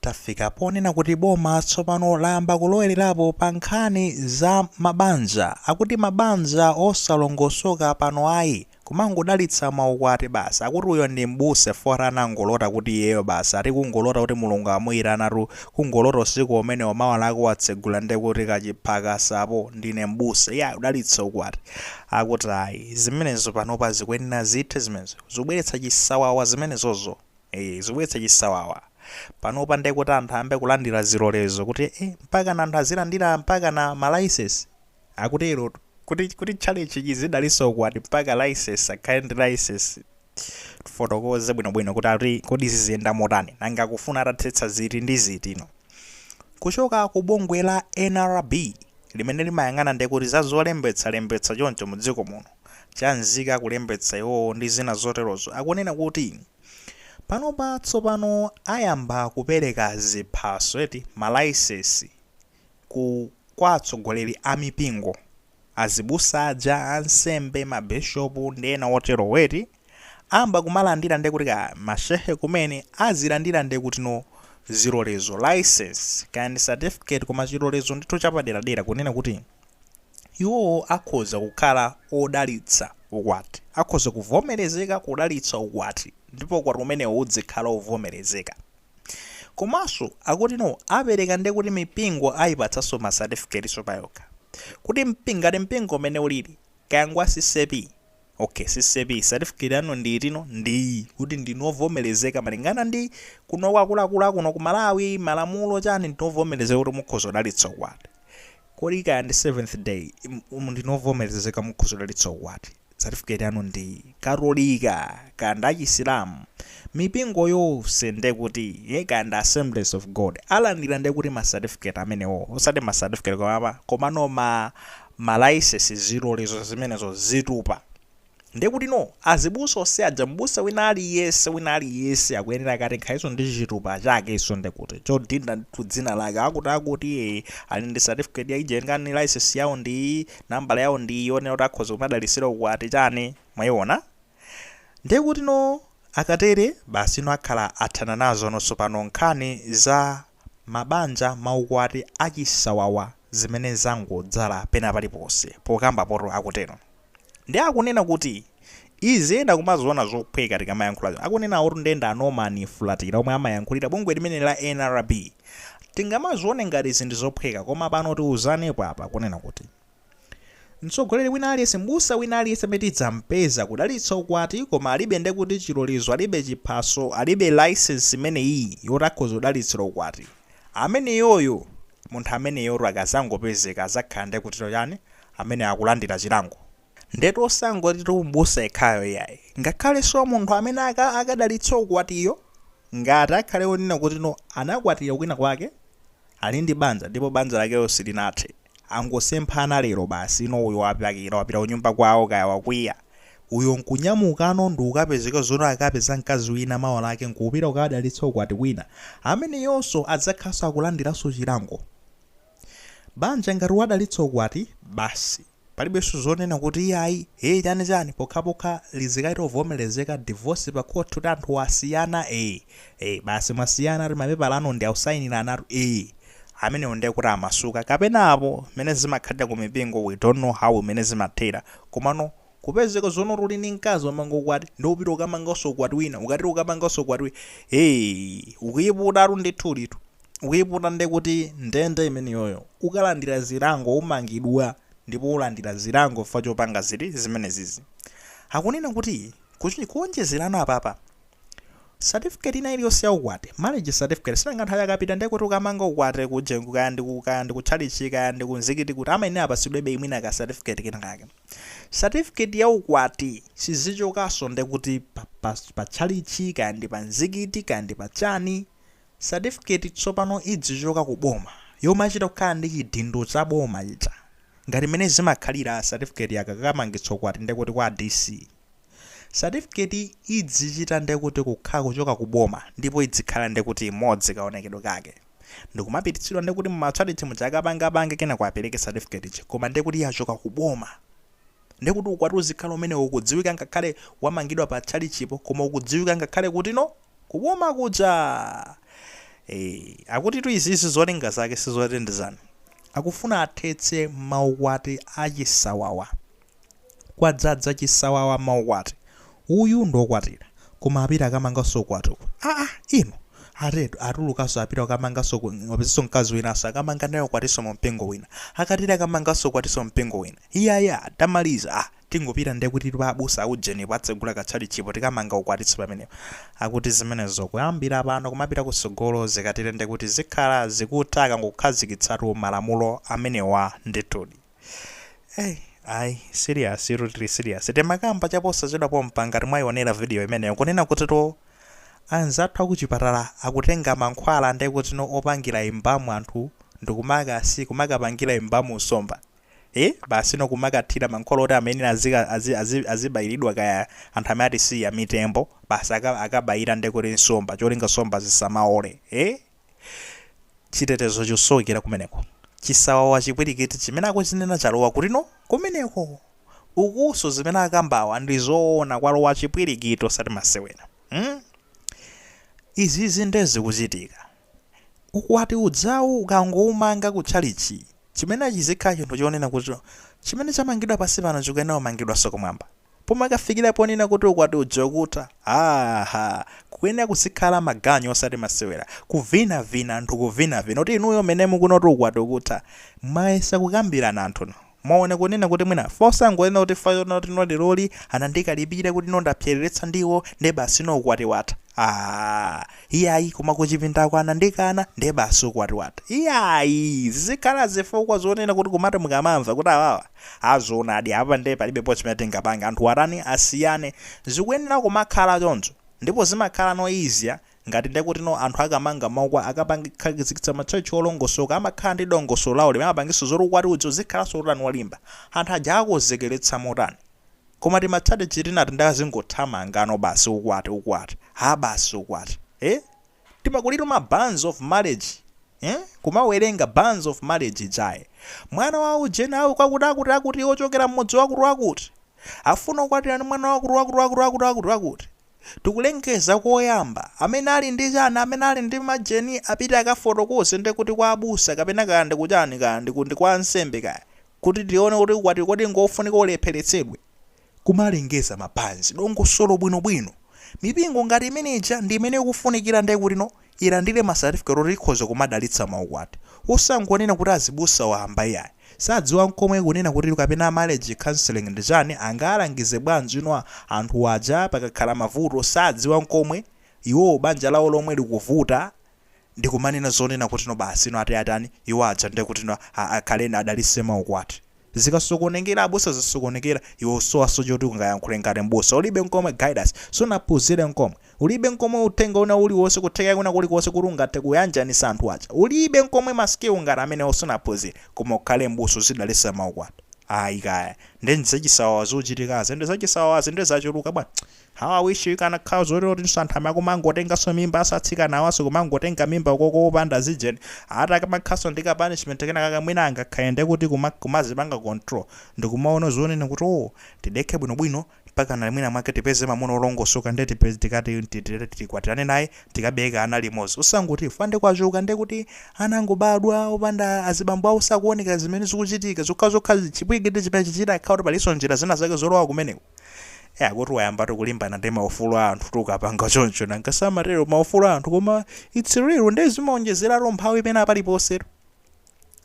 Tafika ponena kuti boma tsopano layamba kulowelerapo pa nkhani za mabanja. Akuti mabanja osalongosoka pano ayi, kumangodalitsa maukwati basi. Akuti uyo ndi m'busa fora anangolota kuti iyeyo basi ati kungolota kuti Mulungu amuyitanatu, kungolota usiku umenewo, mawa lake watsegula ndekuti kachiphakasapo, "Ndine m'busa," iye akudalitsa ukwati. Akuti ayi, zimenezo panopa zikuyenera zithe. Zimenezo zikubweretsa chisawawa zimenezozo. Zikubweretsa chisawawa. Panopa ndekuti anthu ayambe kulandira zilolezo kuti mpaka na anthu azilandira mpaka na ma license. Akutero kuti tchalitchi chizidalitsa ukwati mpaka license, akhale ndi license. Tifotokoze bwinobwino kuti ati kodi ziziyenda motani, nanga kufuna atathetsa ziti ndi ziti no. Kuchoka ku bungwe la NRB limene limayang'ana ndekuti za zolembetsalembetsa choncho mu dziko muno, chanzika kulembetsa iwowo ndi zina zoterozo, akunena kuti panopa tsopano ayamba kupereka ziphaso eti, ma license ku kwa atsogoleri a mipingo, azibusa aja, ansembe, mabishopu ndi ena otero weti. Amba kumalandira ndekuti ka mashehe kumene azilandira ndekuti no zilolezo, license kaya ndi certificate, koma chilolezo ndithu chapaderadera kunena kuti iwowo akhoza kukhala odalitsa ukwati, akhoza kuvomerezeka kudalitsa ukwati, ndipo ukwati umenewo udzikhala ovomerezeka. Komanso akuti no apereka ndekuti mipingo ayipatsanso ma certificate so payokha, kuti ngati mpingo umene ulili kaya ngwa CCAP, okay, CCAP certificate yanu ndi itino, ndi kuti ndinovomerezeka malingana ndi kuno kwakuluakulu akuno ku Malawi, malamulo chani, ndinovomerezeka kuti mukhoza kudalitsa ukwati. Kodi kaya ndi Seventh Day, ndinovomerezeka, mukhoza kudalitsa ukwati, certificate yanu ndi. Katolika kaya ndi Achisilamu, mipingo yonse ndekuti ye kaya ndi Assemblies of God, alandira ndekuti ma certificate amenewo, osati ma certificate komapa, komano ma license, zilolezo zimenezo zitupa. Ndekuti no azibusa onse aja, mbusa wina aliyense, wina aliyense akuyenera kati nkhaliso ndi chitupa chakenso ndekuti chodinda ndithu dzina lake, akuti ali ndi certificate ya ije ngani, license yawo ndi nambala yawo ndi yonena kuti akhoza kumadalisira ukwati chani. Mwayiona? Ndekuti no akatere basi no akhala athana nazo nonso pano nkhani za mabanja, maukwati achisawawa zimene zangodzala pena paliponse pokamba poto. Akutero ndi akunena kuti izi enda kumaziona zophweka tikamayankhula. Akunena kuti ndenda a Norman Fulatira omwe amayankhulira bungwe limene la NRB, tingamazione ngati zinthu zophweka, koma pano tiuzanepo apa kunena kuti mtsogoleri wina aliyense, mbusa wina aliyense amene tidzampeza kudalitsa ukwati koma alibe ndekuti chilolezo, alibe chiphaso, alibe license imeneyi yoti akhoza kudalitsira ukwati, ameneyoyo, munthu ameneyoyo akazangopezeka azakhala ndekuti chani, amene akulandira chilango. Ndetu osangoti mbusa yekhayo yayi, ngakhalenso munthu amene akadalitsa ukwatiyo, ngati akhale onena kuti no anakwatira kwina kwake, ali ndi banja ndipo banja lakelo silinathe, angosemphana lero basi, ino uyo wapakira wapita kunyumba kwawo, kaya wakwiya uyo, nkunyamukano ndi ukapezeka zoti akapeza mkazi wina mawa lake, nkupita kukadalitsa ukwati wina, ameneyonso adzakhalanso akulandiranso chilango. Banja ngati wadalitsa ukwati basi, palibenso zonena kuti iyayi, he, chani chani, pokhapokha lizikaita ovomerezeka divorce pa court kuti anthu asiyana. Basi, mwasiyana ati, mapepala anu ndi ausayinira anatu, amenewo ndiye kuti amasuka. Kapena apo mmene zimakhalira ku mipingo, we don't know how mmene zimathera, komano kupezeka zono uli ndi mkazi wamanga ukwati, ndi upita ukamanganso ukwati wina, ukatero ukamanganso ukwati wina, hey, ukuyiputatu ndithu litu, ukuyiputa. Ndi kuti ndende imeneyoyo ukalandira zilango, umangidwa ndipo ulandira zilango chifukwa chopanga ziti zimenezizi. Akunena kuti kuonjezerano apapa, certificate ina iliyonse ya ukwati, marriage certificate, sinanga anthu akapita ndiye kuti ukamanga ukwati kujengu, kaya ndi kutchalichi, kaya ndi kumzikiti, kuti amayenera apasidwebe imwina ka certificate kena kake. Certificate ya ukwati sizichokanso ndekuti pa tchalichi, kaya ndi pa mzikiti, kaya ndi pa chani. Certificate tsopano idzichoka ku boma, yomachita kukhala ndi chidindo cha boma icha, ngati mmene zimakhalira certificate yakakamangitsa ukwati ndekuti kwa DC. Certificate idzichita ndekuti kukhala kuchoka ku boma, ndipo idzikhala ndekuti imodzi kaonekedwe kake, ndikumapititsidwa ndekuti mmatchalichi muchakapangapange, kena kuapereke certificate ichi, koma ndekuti yachoka ku boma. Ndekuti ukwati uzikhala umene ukudziwika ngakhale wamangidwa pa tchalichipo, koma ukudziwika ngakhale kuti no kuboma kuja. Akutitu izizi zolinga zake sizoti ndizani, akufuna athetse maukwati achisawawa. Kwadzadza chisawawa maukwati. Uyu ndokwatira koma apita akamanganso ukwati uku. Aa, ino atetu atulukanso, apita akamanganso, wapezenso mkazi winanso, akamanga naye ukwatiso mu mpingo wina. Akatira akamanganso ukwatiso mpingo wina. Iyaya, tamaliza, ah, tingopita ndiye kuti pa abusa aujeni patsegula katchalichipo, tikamanga ukwatiso pamenepo. Akuti zimenezo kuyambira pano kumapita kutsogolo zikatire ndiye kuti zikhala zikutha akangokhazikitsatu malamulo amenewa ndithudi. Hey, ayi, serious iru, tili serious. Timakamba chaposachedwa pompa, ngati mwayionera video imeneyo, kunena kuti to anzathu akuchipatala akutenga mankhwala ndiye kuti no opangira embalm anthu, ndikumaka si kumakapangira embalm nsomba, basi no kumakathira mankhwala oti amene azibayiridwa kaya anthu amene atisiya mitembo, basi akabayira ndiye kuti nsomba, cholinga nsomba zisamaole. Chitetezo chosowekera kumeneko, chisawawa, chipwirikiti chimene akuchinena chalowa kutino kumeneko ukuso. Zimene akambawa ndi zoona, kwalowa chipwirikiti osati masewera, Izizi ndezikuchitika. Ukwati udzawu ukangoumanga kutchalichi, chimene chizikhala chinthu chonena kuti chimene chamangidwa pasi pano chikuyenera kumangidwanso kumwamba. Pomwe akafikira ponena kuti ukwati uja ukutha, aha, kuyenera kuzikhala maganyu osati masewera, kuvinavina anthu, kuvinavina kuti inuyo mene mukunoti ukwati ukutha, mwayesa kukambirana anthu mwaone kunena kuti mwina fosangoena kuti fayona kuti no loli anandikalipira kuti no ndapyereretsa ndiwo, nde basi no ukwati watha. Ah, iyayi, koma kuchipindako anandikana, nde basi ukwati watha. Iyayi, zizikhala zifukwa zonena kuti kumati mukamamva kuti awawa azoonadi, apa nde palibepo chimene tingapanga, anthu atani, asiyane. Zikuyenera kumakhala choncho, ndipo zimakhala no easier ngati ndekuti no anthu akamanga maukwa, akakhazikitsa matchalitchi olongosoka, amakhala ndi dongosolo lawo limene amapangiso zoti ukwati uja uzikhalanso utani, walimba, anthu aja akozekeretsa motani. Koma timatchalitchi tinati ndakazingothamangano, basi ukwati, ukwati, ha, basi ukwati, Timakulira ma banns of marriage, Kumawerenga banns of marriage ijaye, mwana wa ujeni awu kwakuti akuti akuti ochokera mmudzi wakuti wakuti afuna kukwatira ndi mwana wakuti wakuti wakuti wakuti wakuti wakuti, tikulengeza koyamba, amene ali ndi chani, amene ali ndi majeni, apite akafotokoze ndi kuti kwa abusa kapena kaya ndi kuchani, kaya ndi kwa ansembe kaya, kuti tione kuti ukwati kodi ngofunika ulepheretsedwe. Kumalengeza ma banns, dongosolo bwinobwino. Mipingo ngati imeneja ndi imene ikufunikira ndiye kuti no ilandire ma certificate oti ikhoza kumadalitsa maukwati, osangonena kuti azibusa wamba. Iyayi, sadziwa nkomwe kunena kuti kapena marriage counseling ndi chani, angalangize bwanji ino anthu aja pakakhala mavuto? Sadziwa nkomwe iwowo banja lawo lomwe likuvuta, ndikumanena zonena kuti no basi no ati atani iwo aja ndiye kuti no akhaleni adalitse maukwati. Zikasokonekera abusa, zisokonekera, iwe usowaso choti ungayankhule ngati mbusa. Ulibe nkomwe guidance, sunaphunzire nkomwe, ulibe nkomwe uthenga una uliwonse, kutheka kuna kulikonse kuti ungathe kuyanjanisa anthu aja. Ulibe nkomwe ma skill ngati amene, usunaphunzire, koma ukhale mbusa uzidalitsa maukwati? Ayi kaya, ndi zachisawawa zochitikazi, ndi zachisawawazi, ndi zachuluka bwana. How I wish ikanakhala zoti kuti anthu amakumangotenganso mimba, asatsikana awaso kumangotenga mimba koko opanda zijeni, ati akamakhaso ndi ka punishment kena kakamwina, angakhale kuti kumazipanga control ndikumaona zonena kuti oh, tidekhe bwinobwino mpaka na mwina mwake tipeze mamuna olongosoka, nde tipeze tikati tikwatirane naye, tikabereka ana limodzi. Usangoti fande kwachuka nde kuti anangobadwa opanda azibambo awo, sakuoneka zimene zikuchitika, zokhazokha chipwirikiti chimene chichita khala kuti palinso njira zina zake zolowa kumeneko. Akuti wayamba tikulimbana ndi maufulu a anthu, tukapanga choncho nangasamatero maufulu a anthu, koma it's real. Ndi zimaonjezeratu mphawi pena paliponsetu.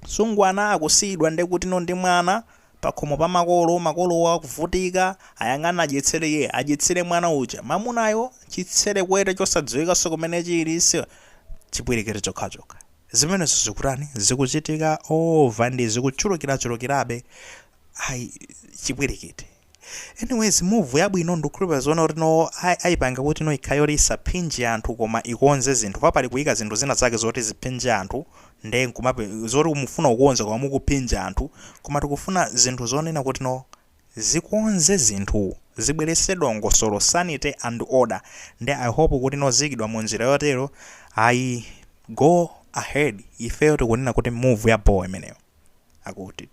Sungwana akusiyidwa ndi kuti no ndi mwana pakhomo pa makolo, makolo akuvutika, ayang'ana adyetsere iye, adyetsere mwana uja, mamunayo chitsere kwete chosadziwikanso kumene chili, si chipwirikiti chokhachokha. Zimenezo zikutani, zikuchitika over ndi zikuchulukirachulukirabe. Ayi, chipwirikiti. Anyways, move yabwino, ndikukhulupirira zoona kuti no ayipanga kuti no ikhale yoti isaphinje anthu koma ikonze zinthu. Papali kuyika zinthu zina zake zoti ziphinje anthu, nde nkumape zoti mufuna kukonza koma mukuphinja anthu. Koma tikufuna zinthu zonena kuti no zikonze zinthu, zibweretse dongosolo, sanity and order. Nde I hope kuti no ziyikidwa mu njira yotero. Ayi, go ahead, ifeyo tikunena kuti move ya ball imeneyo. Akuti